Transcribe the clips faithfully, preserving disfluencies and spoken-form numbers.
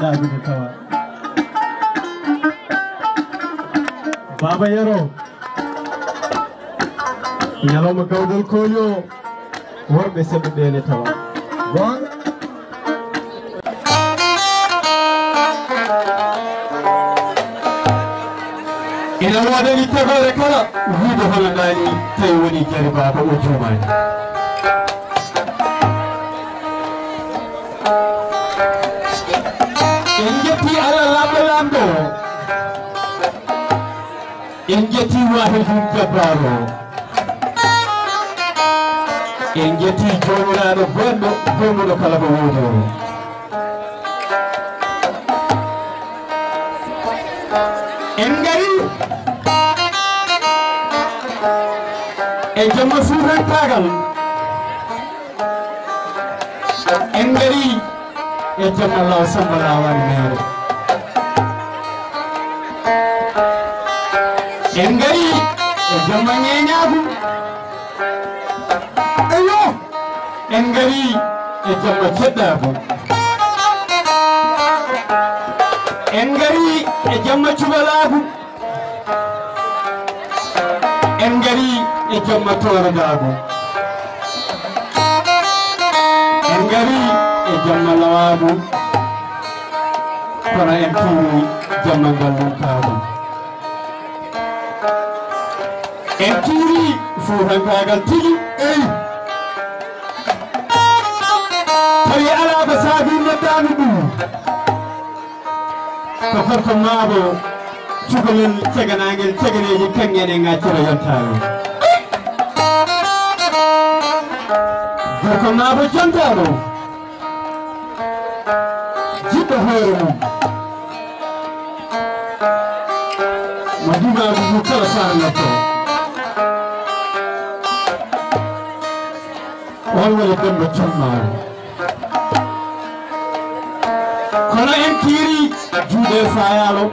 Ɗaɓɓude tawa. Baaba Yero. Ñalawma gawdal kooli o, worɓe seɓɓe ɓe ne tawa. Goonga. Ina woodani tagoore kala, wiyde hono ndaani, tawi woni jari baaba o juumaani. En njetti Allah laamɗo laamɗo o. En njetti Waahidun Jabbaaru o. En njetti Joomiraaɗo bonɗo, bonnuɗo kala ko woodi o. En ngari e jamma suufankaagal. En ngari e jamma Law Samba Lawan Meere. En ngari e jamma ñeeñaagu. Eyo! En ngari e jamma ceddaagu. En ngari e jamma cubalaagu. En ngari e jamma toorodaagu. En ngari e jamma lawaagu. Kono en kiiri jamma ngallunkaagu. En kiiri fuutankaagal tigi. Eyi. Tawi alaa ko saabii noddaandu ndu. Ko gorko maabo cukalel ceganaangel ceganeeji kaŋŋe ene ŋaccira yontaare. Gorko maabo jontaaɗo, jiɗɗo hoore mum, mo ndimaagu ngu kala saara ngatto. On woni Demba Jom Maaro. Kono en kiiri juuɗe Faayaalo,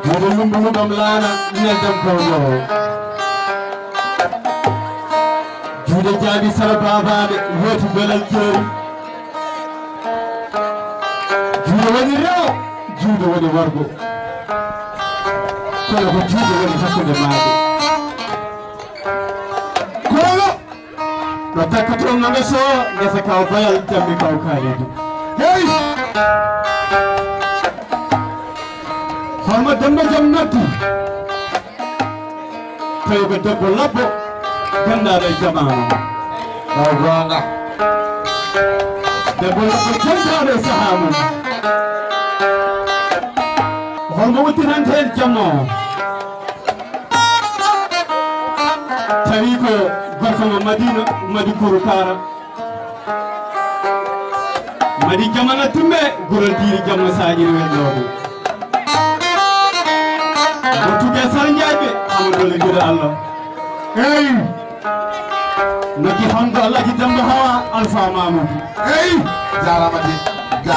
juuɗe Lumbuluɗam Laana, Neldam Kawlo. Juuɗe Jaabi Sara Baabaaɓe, Looti Belal Jeeri. Juuɗe woni rewo, juuɗe woni worgo. Kono ko juuɗe woni hakkunde maaje. Kono no takkatoo no ngeso, ngesa kaw Bayal, jammi kaw Kaalidu. Hey! Hormo Demba Jom noddi. Tawi ko debbo labbo, gandaaɗo e jamaanu. Taw goonga. Debbo labbo jentaaɗo e sahaa mum. Hormo uddirante en jamma o? Tawi ko gorko mo Madina, Madi Kuru Kaara. Madi jamana timbe, gurol diiri jamma saajiri wellooɓe. Mottude Sara Njaayɓe, Amadou Dole Gudo Allah. Eyi. Noddi Hamdu Alhaji Demba Hawa, Alfa Mamadou. Eyi. Jaaraama de. Ga.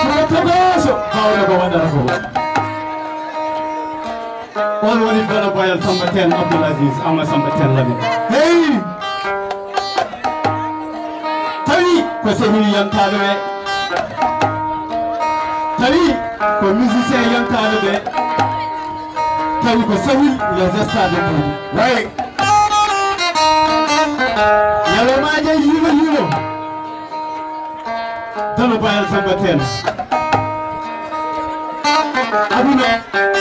Ko togoso, bawɗo ko waɗata ko. On woni Bala Bayal Samba Teen Abdoul Aziz Ama Samba Teen Lamin. Hey! Tawi ko sehil yantaaɓe ɓe. Tawi ko musicien yantaaɓe ɓe. Tawi ko sehil les stades de Mbour. Way. Ñalawmaaji yiilo yiilo. Dano Bayal Samba Teen. Aduna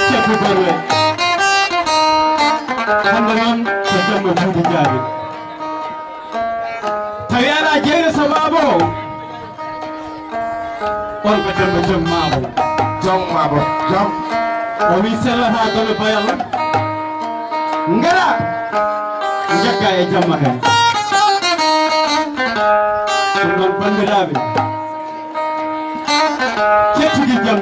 cebbo gorle. Hande noon ko jamma juuɗe jaabi. Tawi alaa jeyre sabaabo o. On ko Demba Jom Maabo. Jom Maabo. Jom. O wi sellataa Dano Bayal. Ngara. Jagga e jamma kan. Ɗum ɗon banndiraaɓe. Kettugol jam.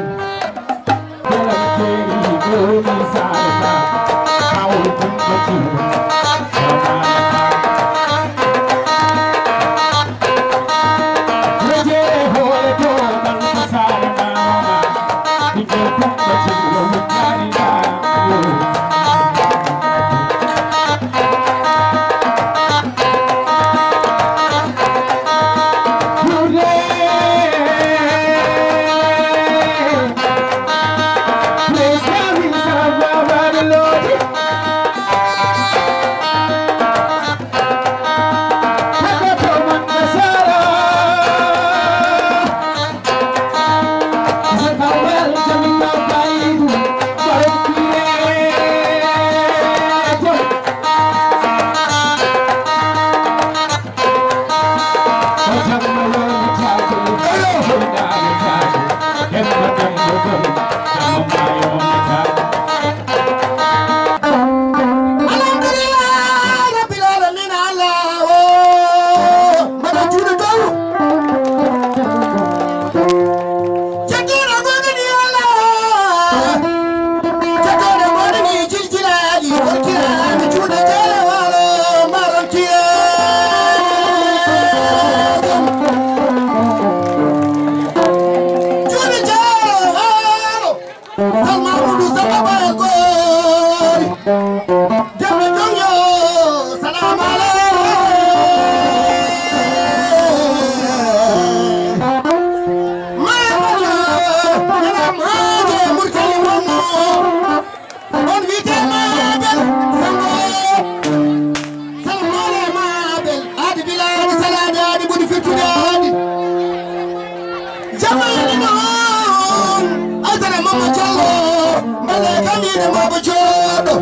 Baba Jooɗo.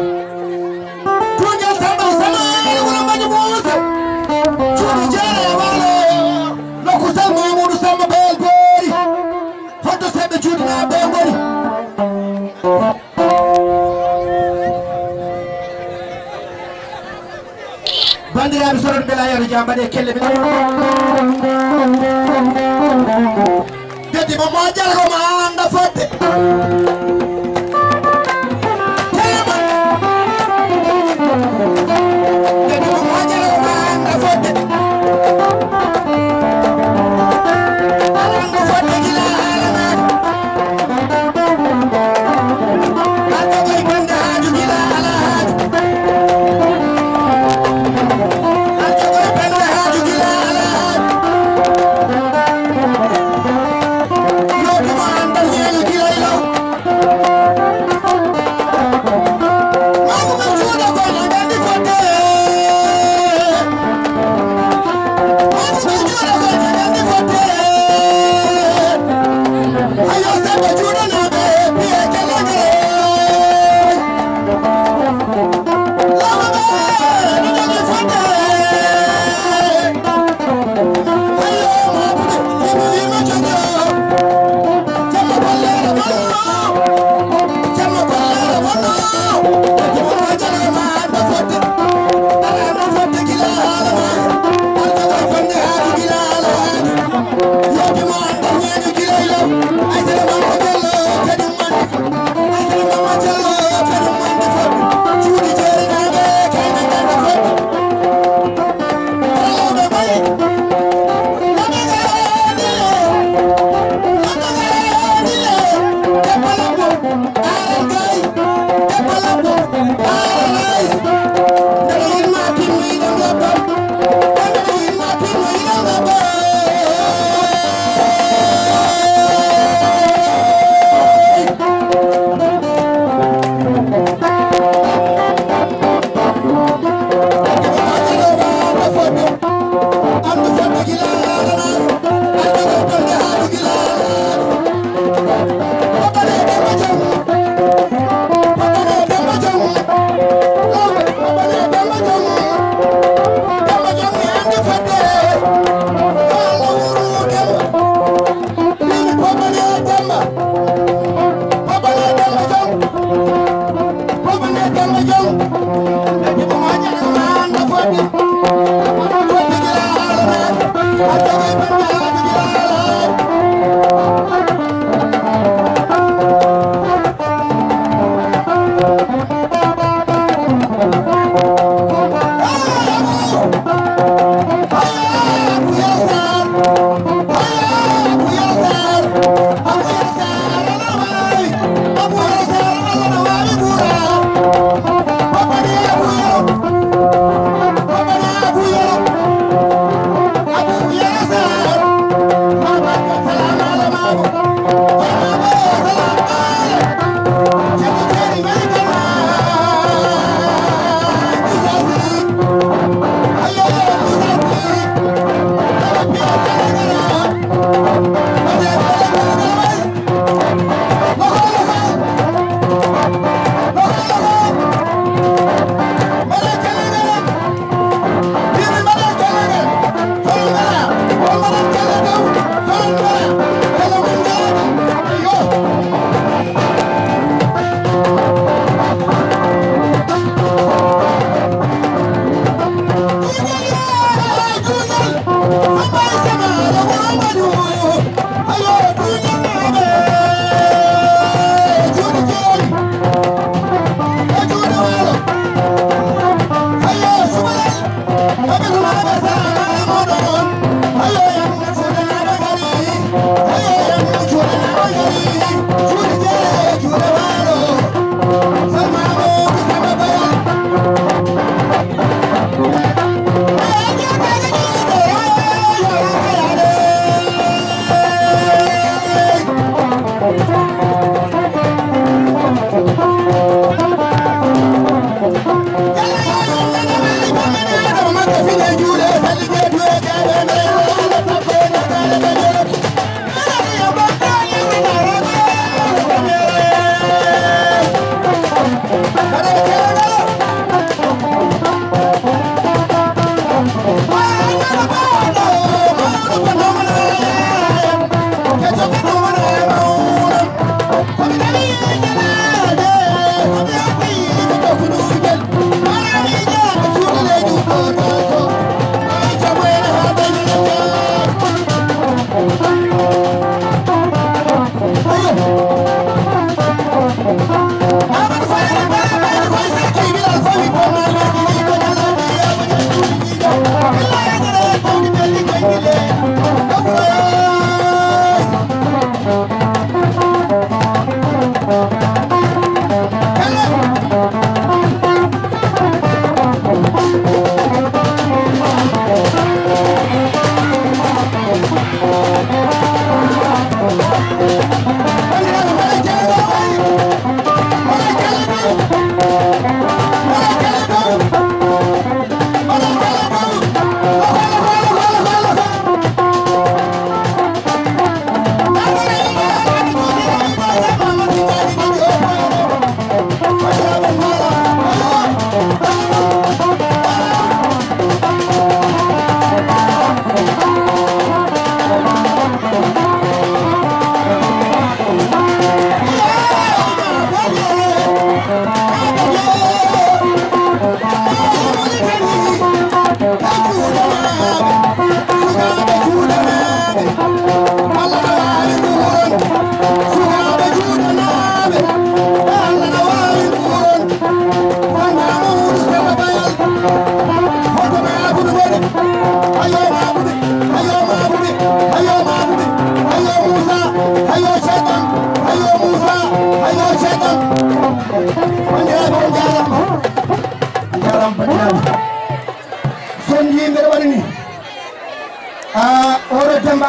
Tuñal Samba Samaari wuro Mbaɗi Muusa. Cuuɗi Jeere e Waalo. Nokku Samba Amadou Samba Bel Boori. Fodde seɓɓe juuɗe naa Bel Boori. Banndiraaɓe, so oɗon mbela yero jam, mbaɗe kelle men. Deddi mo moƴƴal ko ma annda fodde. Tele mon. Deddi mo moƴƴal ko ma annda fodde. Aɗa annda fodde gila alamaaka. Arjogoy bannde haaju gila alaa haaju. Arjogoy bannde haaju gila alaa haaju. Yooɓi mo anndal yeeyo gila e law. Maamu mo juuɗa koy no nganndi fodde.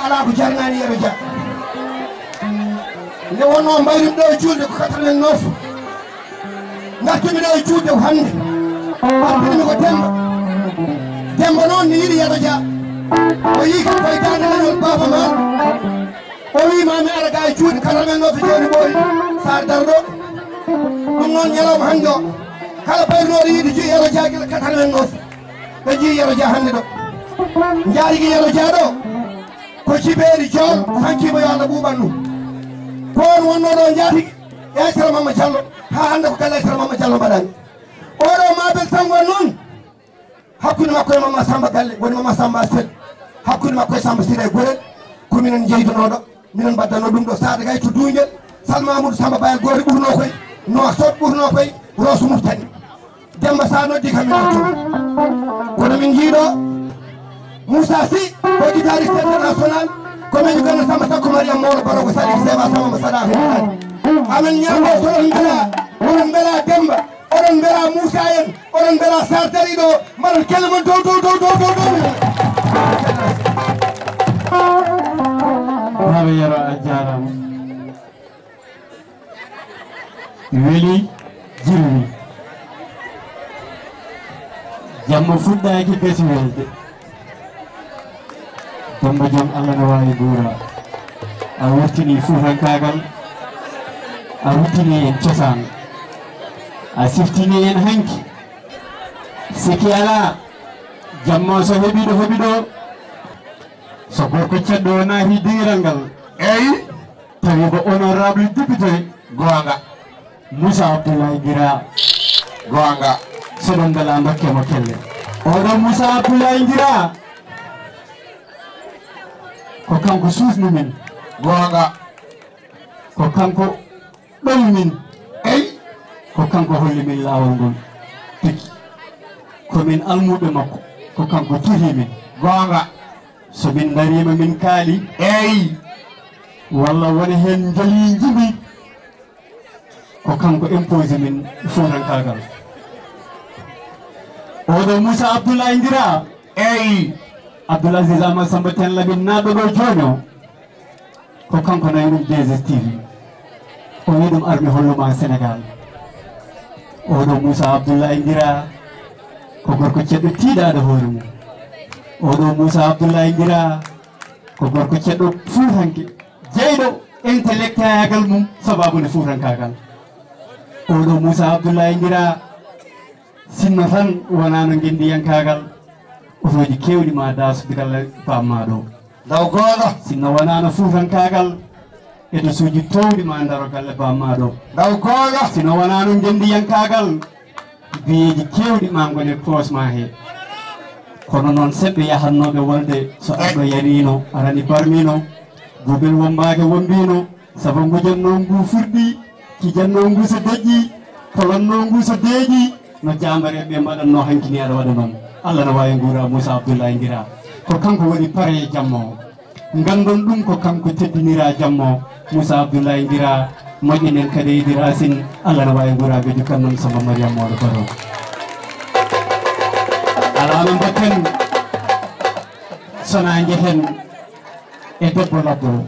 Alaa ko jarnaani Yero Dia. Nde wonnoo mbayruɗo ɗo e juulde ko quatre-vingt-neuf. Ngartumi ɗo e juulde ko hannde. Artirmi ko Demba. Demba noon ne yiɗi Yero Dia. O yii kam koye daande leñol Baaba Maal. O wii ma mi ara ga e juulde quatre-vingt-neuf e jooni ɓooyi. Saar Darɗo. Ɗum noon ñalawma hannde o. Kala bayrunooɗo yiide Yero Dia gila quatre-vingt-neuf. Ɓe njii Yero Dia hannde ɗo. Njaarigi Yero Dia ɗo. Ko jibeeri joom, sankiima yo Allah ɓuuɓan ɗum. Ko on wonnoo ɗo njaatigi e Aysata Mamma Jallo, haa hannde ko galle Aysata Mamma Jallo mbaɗani. Oɗo Mabel Sanngo noon, hakkunde makko e Mamma Samba Galle, woni Mamma Samba Sel, hakkunde makko e Samba Sira e Gorel, ko minen njeydunoo ɗo, minen mbaddano ɗum ɗo Saada Gay to Duuñel, Sal Mamoudou Samba Bayal Goori ɓurnoo koy, Nouakchott ɓurnoo koy, Rosso Mauritanie. Demba Sa noddi kam min noddu. Kono min njiiɗo Moussa Sy ko guitariste international, ko men ganna Samba Takko Mariam Mawɗo Baro ko Sadi Seba Samba mo Sada ko Amen ñaamo soɗon mbela, oɗon mbela Demba, oɗon mbela Moussa en, oɗon mbela Sar dariɗo, mbaɗon kelle mon dow dow dow dow dow dow. Baaba Yero a jaaraama. Weli jirwi. Jamma fuɗɗaaki gasi welde. Demba Joom Allah no waawi guura. A wurtini fuutankaagal. A wurtini en cosaan. A siftini en hanki. Siki alaa. Jamma so heɓi ɗo heɓi ɗo. So gorko ceddo o naati diiral ngal. Eyi. Tawi ko honorable député. Goonga. Moussa Abdoulaye Gira. Goonga. Soɗon mbela dokke mo kelle. Oɗo Moussa Abdoulaye Gira. Ko kanko suusni min. Goonga. Ko kanko ɗowi min. Eyi. Ko kanko holli min laawol ngol. Tigi. Ko min almuɓe makko. Ko kanko tuhi min. Goonga. So min ndariima min kaali. Eyi. Walla woni heen njali njimbi. Ko kanko imposé min fuutankaagal. Oɗo Moussa Abdoulaye Ndira. Eyi. Abdoul Aziz Amadou Samba Ten Lamin naɗo ɗo jooni o. Ko kanko nawi ɗum deux S T V. O wi ɗum armi holluma Sénégal. Oɗo Moussa Abdoulaye Ndira. Ko gorko ceɗɗo tiiɗaaɗo hoore mum. Oɗo Moussa Abdoulaye Ndira. Ko gorko ceɗɗo fuutanke. Jeyɗo intellectuel mum sababu nde fuutankaagal. Oɗo Moussa Abdoulaye Ndira. Sinno tan wonano ngendiyankaagal, otooji keewɗi ma daas galle bamma ɗo. Ndaw goonga. Sinno wonano fuutankaagal, etosuuji toowɗi ma ndaro galle bamma ɗo. Ndaw goonga. Sinno wonano ngendiyankaagal, biyeeji keewɗi ma ngone poos ma he. Kono noon seɓɓe yahannooɓe wolde so arɗo yaniino, arani barmiino, buubel wombaake wombiino, Sabu ngujanno ngu furɗi, kijanno ngu so deƴƴi, tolonno ngu so deeƴi, no jaambareeɓe ɓe mbaɗatno hanki ni aɗa waɗa noon. Allah no waawi nguura Moussa Abdoulaye Ngira. Ko kanko woni pare e jamma o. Nganndon ɗum ko kanko teddinira jamma o. Moussa Abdoulaye Ngira, moƴƴinen kadi e Idi Racine. Allah no waawi nguura ɓe jokkan noon Samba Mariam Mawɗo Baro. Alaa no mbatten, sona njehen. E debbo labbo.